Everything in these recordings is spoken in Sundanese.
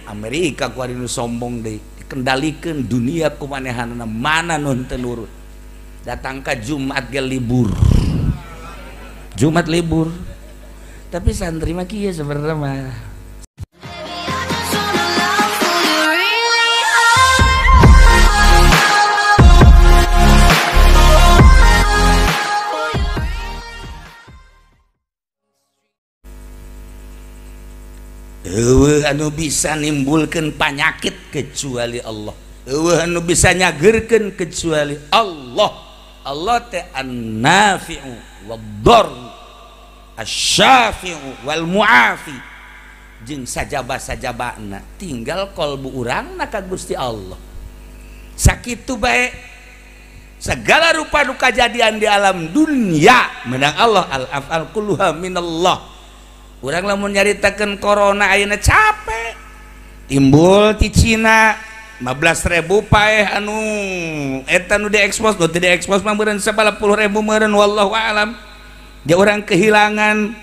Amerika ku ari nu sombong deui dikendalikeun dunia ku manehanna mana nu teu nurut datang ka Jumat ge libur Jumat libur tapi santri mah kieu sebenarnya mah. Eueuh anu bisa nimbulkeun panyakit kecuali Allah. Eueuh anu bisa nyageurkeun kecuali Allah. Allah teh an-nafi'u wad-dhar, asy-syafi'u wal mu'afi. Jeung sajaba-sajabana tinggal kolbu urangna ka Gusti Allah. Sakitu bae segala rupa nu kajadian di alam dunia menang Allah al-af'al kulluha minallah. Urang lamun nyaritakeun corona ayeuna capek timbul ti Cina 15.000 paeh anu eta nu diekspos nu teu diekspos mah meureun 10.000 meureun wallahu alam. Dia urang kehilangan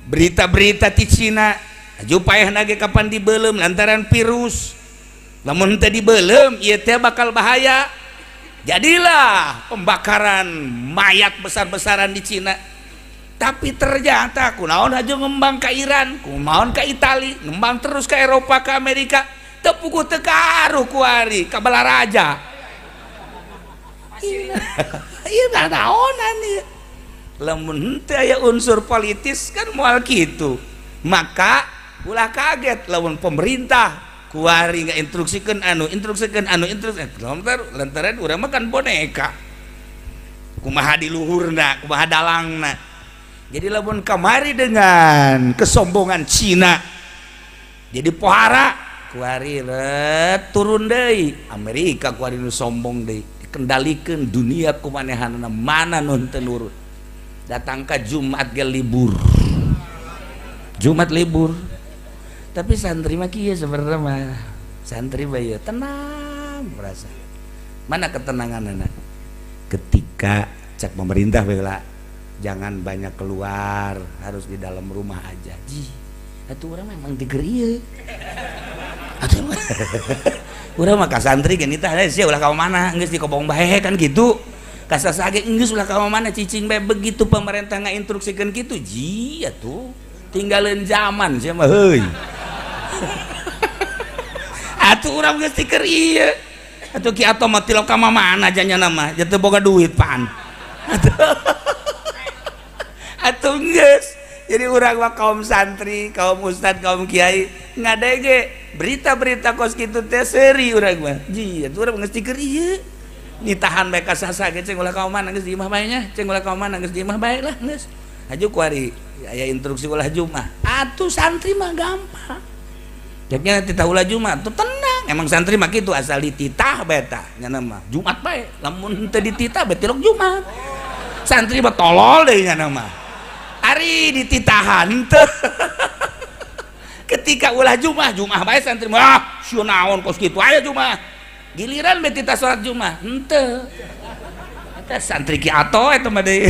berita-berita ti Cina aju paehna ge kapan dibeuleum lantaran virus. Lamun teu dibeuleum ieu teh bakal bahaya. Jadilah pembakaran mayat besar-besaran di Cina. Tapi ternyata kunaon aja ngembang ke Iran, kunaon ke Itali, ngembang terus ke Eropa, ke Amerika, tepuku tekaruh kuari, ka Balaraja. Iya naonan ieu. Lamun henteu aya unsur politis kan moal kitu. Maka ulah kaget lamun pemerintah kuari ngainstruksikeun anu, instruksikeun anu, instruksikeun lantaran urang mah kan boneka. Kumaha di luhurna, kumaha dalangna. Jadi lamun kamari dengan kesombongan Cina jadi pohara kuari turun deui Amerika kuari nu sombong deui dikendalikeun dunia ku manehanna mana nu teu nurut datang ka Jumat ge libur Jumat libur tapi santri mah kieu sebenarnya mah santri mah ieu tenang merasa mana ketenanganna ketika cek pemerintah bae jangan banyak keluar, harus di dalam rumah aja. Ji, atuh urang memang tiger ieu. Atuh urang mah ka santri gini tah sia ulah ka mana geus dikobong bae kan gitu. Ka sasa ge geus ulah ka mana cicing bae begitu pemerintah ngainstruksikeun kitu, ji atuh tinggalin zaman sia mah heuy. Atuh urang geus tiker ieu. Atuh ki atoh mah tilok ka mana janyana mah, teu boga duit pan. Atuh atuh geus. Jadi urang mah kaum santri, kaum ustad, kaum kiai ngadege berita-berita kos kitu teh seuri urang mah. Ji, atuh urang geus tiker ieu. Ditahan bae ka sasa ge ceng ulah ka mana geus di imah bae nya, ceng ulah ka mana geus di imah bae lah geus. Haju kuari aya instruksi ulah Jumat. Atuh santri mah gampang. Jadinya titah ulah Jumat tuh tenang. Emang santri mah kitu asal dititah bae tah nya mah. Jumat bae, lamun teu dititah bae tilok Jumat. Santri mah tolol deui nya mah. Ari dititahan teh ketika ulah Jumat, Jumat bae santri mah sieun naon kos kitu aya Jumat. Giliran bae titah salat Jumat, henteu. Eta santri ki ato eta mah deui.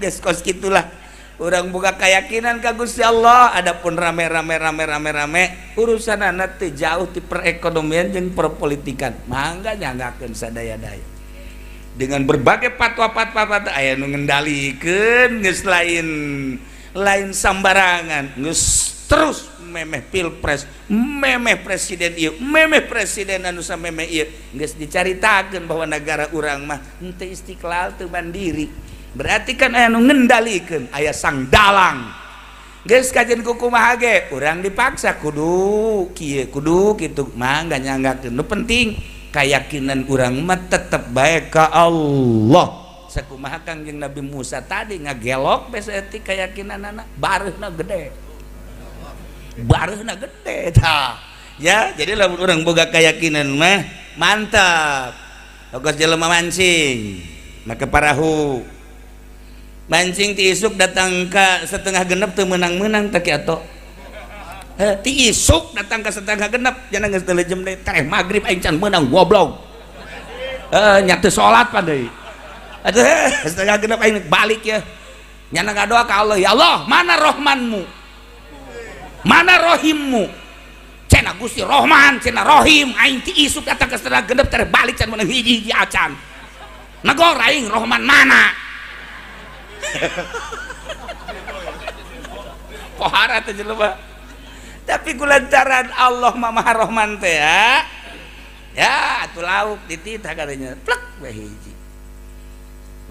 Geus kos kitulah. Urang boga keyakinan ka Gusti Allah, adapun rame-rame rame-rame rame urusanana teu jauh ti perekonomian jeung perpolitikan. Mangga nyanggakeun sadaya-daya. Dengan berbagai fatwa-fatwa aya nu ngendalikeun geus lain lain sambarangan geus terus memeh pilpres memeh presiden ieu memeh presiden anu samemeh ieu geus dicaritakeun bahwa negara urang mah henteu istiqlal teu mandiri berarti kan aya nu ngendalikeun aya sang dalang geus kajen kumaha ge urang dipaksa kudu kieu kudu kitu mangga nyanggakeun nu penting keyakinan urang mah tetep bae ka Allah. Sakumaha Kangjeng Nabi Musa tadi ngagelok bae keyakinanana bareuhna gede. Bareuhna gede tah. Ya, jadi lamun urang boga keyakinan mah mantap. Ogos jelema mancing, make parahu. Mancing ti isuk datang ka setengah genep teu meunang-meunang teh ki atoh. Ti isuk datang ke setengah genep jangan geus teu lejem deui tereh magrib aing can meunang goblok. Nya teu salat pan deui. Atuh setengah genep aing balik ya. Nyana ngadoa ka Allah, ya Allah, mana rohmanmu? Mana rohimmu? Cenah Gusti Rohman, cenah Rohim, aing ti isuk datang ke setengah genep terbalik can meunang hiji-hiji acan. Negor aing Rohman mana? Pohara teh jelema. Tapi kulantaran Allah Maha Rohman teh ya. Ya atuh lauk dititah katanya. Plek we hiji.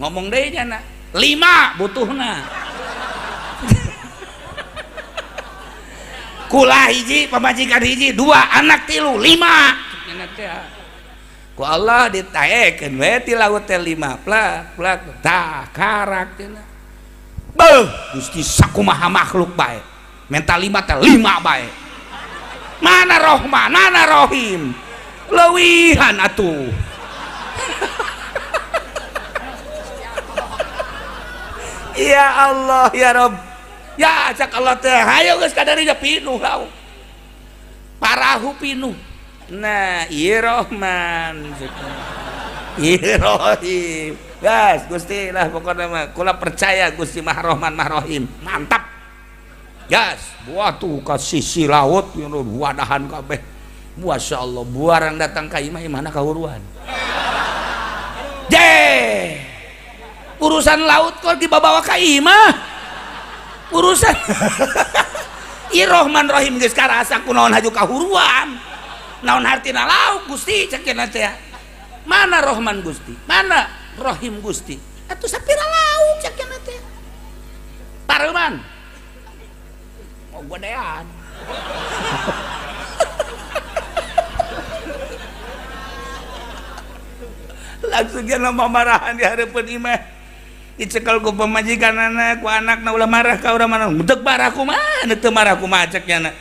Ngomong deui nya na. 5 butuhna. Kula hiji, pamajikan hiji, 2 anak 3, 5. Ku Allah ditaekeun we ti laut teh 5 plak plak tah karak cenah. Beuh, Gusti sakumaha makhluk bae. Menta 5 teh 5 bae. Mana Rohman, mana Rohim? Leuwihan atuh. Ya Allah ya Rob. Ya cak Allah teh hayo geus kadarinya pinuh lauk. Parahu pinuh. Nah, ieu Rohman. Ieu Rohim. Gas Gusti lah pokona mah kula percaya Gusti Maha Rohman Maha Rohim. Mantap. Gas, buah tuh ka sisi laut wadahan kabeh. Masyaallah, buarang datang ka imah imahna kahuruan. Je. Urusan laut kok dibawa ka imah. Urusan ieu Rohman Rohim geus karasa kunaon haju kahuruan. Naon hartina lauk Gusti cek cenah teh. Mana Rohman Gusti? Mana Rohim Gusti? Atuh sapira lauk cek cenah teh. Pareuman. Mau godean. Langsung dia marahan di hareupeun imah. Dicekel ku pamajikan anak, ku anakna ulah marah ka urang mana. Deuk marah kumaha, teu marah kumaha cek nya.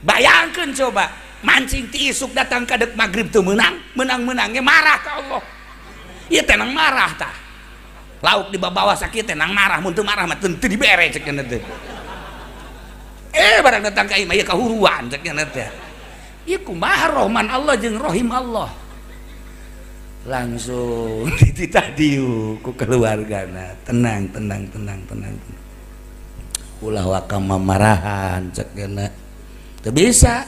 Bayangkeun coba, mancing ti isuk datang ka deuk magrib teu meunang, meunang-meunangnya marah ka Allah. Ieu teh nang marah tah. Lauk dibawa sakieu teh nang marah, mun teu marah mah teu dibere cek nya teh. Barang datang ka imah ieu kahuruan cek nya teh. Ieu kumaha Rohman Allah jeung Rohim Allah. Langsung dititah diu ku keluargana, tenang tenang tenang tenang, ulah waka mamarahan cek nya teu bisa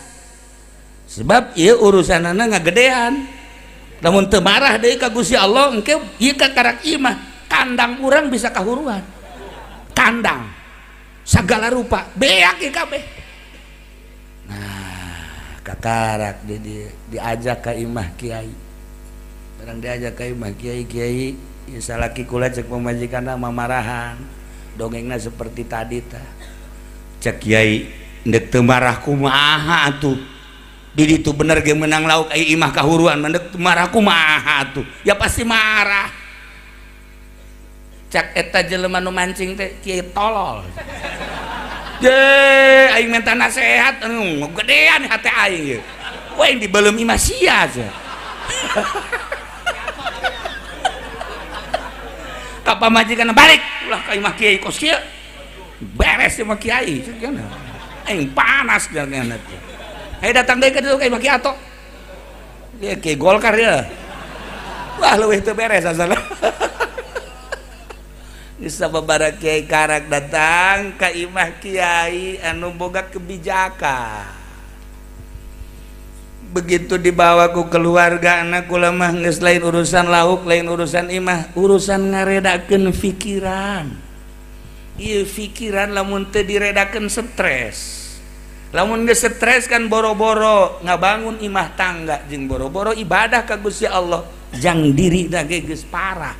sebab ieu urusanana ngagedean. Lamun teu marah deui ka Gusti Allah engke ieu ka karak imah kandang urang bisa kahuruan, kandang sagala rupa beak ieu kabeh. Nah kakarak di diajak ka imah kiai. Barang diajak ka imah kiai-kiai, ya salaki kula cek pamajikanna mamarahan. Dongengna seperti tadi tah. Cek kiai ndek teu marah kumaha atuh. Di ditu bener ge meunang lauk ai imah kahuruan, ndek teu marah kumaha atuh. Ya pasti marah. Cek eta jelema nu mancing teh kiai tolol. Je aing minta nasehat anu gedean hate aing ieu. We dibeuleum imah sia aja. Ka pamajikan balik ulah ka imah kiai kos kieu beres imah kiai aing panas jangan teh. Hayu datang deui ka ditu ka imah kiai atok ieu kiai Golkar ya. Wah leuwih teu beres asalna. Geus sababaraha kiai karak datang ka imah kiai anu boga kebijakan. Begitu dibawa ku keluarga anak kula mah geus lain urusan lauk, lain urusan imah, urusan ngaredakeun pikiran. Ieu pikiran lamun teu diredakeun stres. Lamun geus stres kan boro-boro ngabangun imah tangga jeung boro-boro ibadah ka Gusti Allah, jang diri da ge geus parah.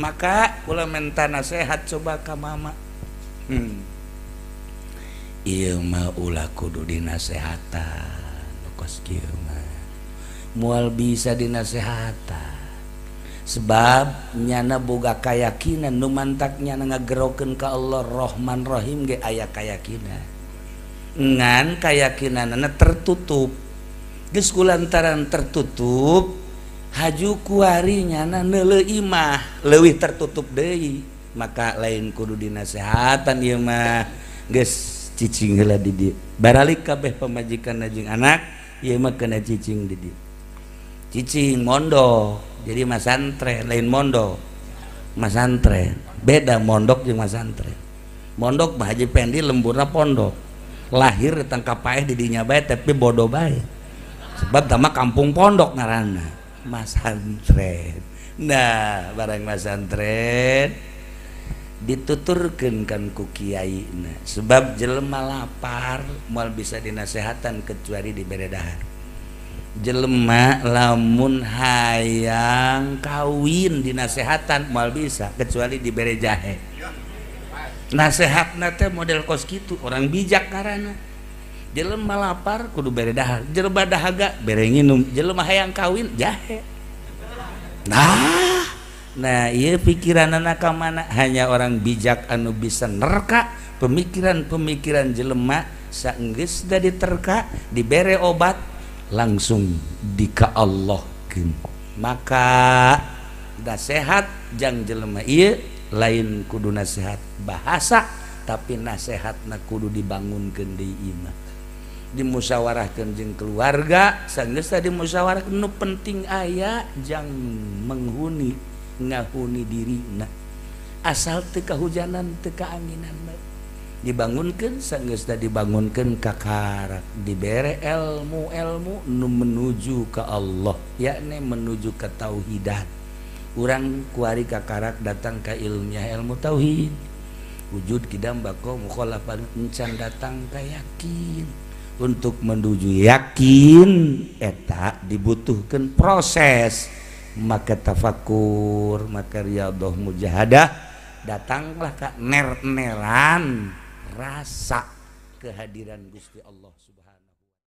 Maka kula menta nasehat coba ka mama. Ieu mah ulah kudu dinasehatan. Kos kieu mah moal bisa dinasehatan sebab nyana boga kayakinan nu mantak nyana ngagerokeun ka Allah Rohman Rohim ge aya kayakinan ngan kayakinanana tertutup. Geus kulantaran tertutup haju kuari nyana neuleuh imah leuwih tertutup deui, maka lain kudu dinasehatan ieu mah geus cicing heula di dieu. Baralik kabeh pamajikan jeung anak ieu mah kena cicing di dieu. Cicing mondok, jadi masantren lain mondok. Masantren beda mondok jeung masantren. Mondok mah Haji Pendi lemburna pondok. Lahir tangkap paeh di dinya bae tapi bodoh bae. Sebab tama kampung pondok ngaranna masantren. Nah, barang masantren dituturkeun kan ku kiaina. Sebab jelema lapar moal bisa dinasehatan kecuali dibere dahar. Jelema lamun hayang kawin dinasehatan moal bisa kecuali dibere jahe. Nasehatna teh model kos kitu, orang bijak karana. Jelema lapar kudu bere dahar, jelema dahaga bere nginum, jelema hayang kawin jahe. Nah, ieu pikiranana ka mana? Hanya orang bijak anu bisa nerka pemikiran-pemikiran jelema saenggeus da diterka, dibere obat langsung dika Allahkeun. Maka nasehat jang jelema ieu lain kudu nasihat bahasa, tapi nasihatna kudu dibangunkeun deui imah, dimusyawarahkeun jeung keluarga. Sanggeus dimusyawarahkeun nu penting aya jang menghuni ngahuni dirina, asal teu kahujanan teu kaanginan bae. Dibangunkeun sanggeus dibangunkeun kakarak, dibere ilmu-ilmu nu menuju ka Allah, yakni menuju ka tauhidan. Urang kuari kakarak datang ke ilmiah ilmu tauhid wujud kidam bako mukhalafan encan datang ka yakin. Untuk menuju yakin eta dibutuhkan proses, maka tafakur, maka riyadhah mujahadah, datanglah ka ner-neran rasa kehadiran Gusti Allah Subhanahu.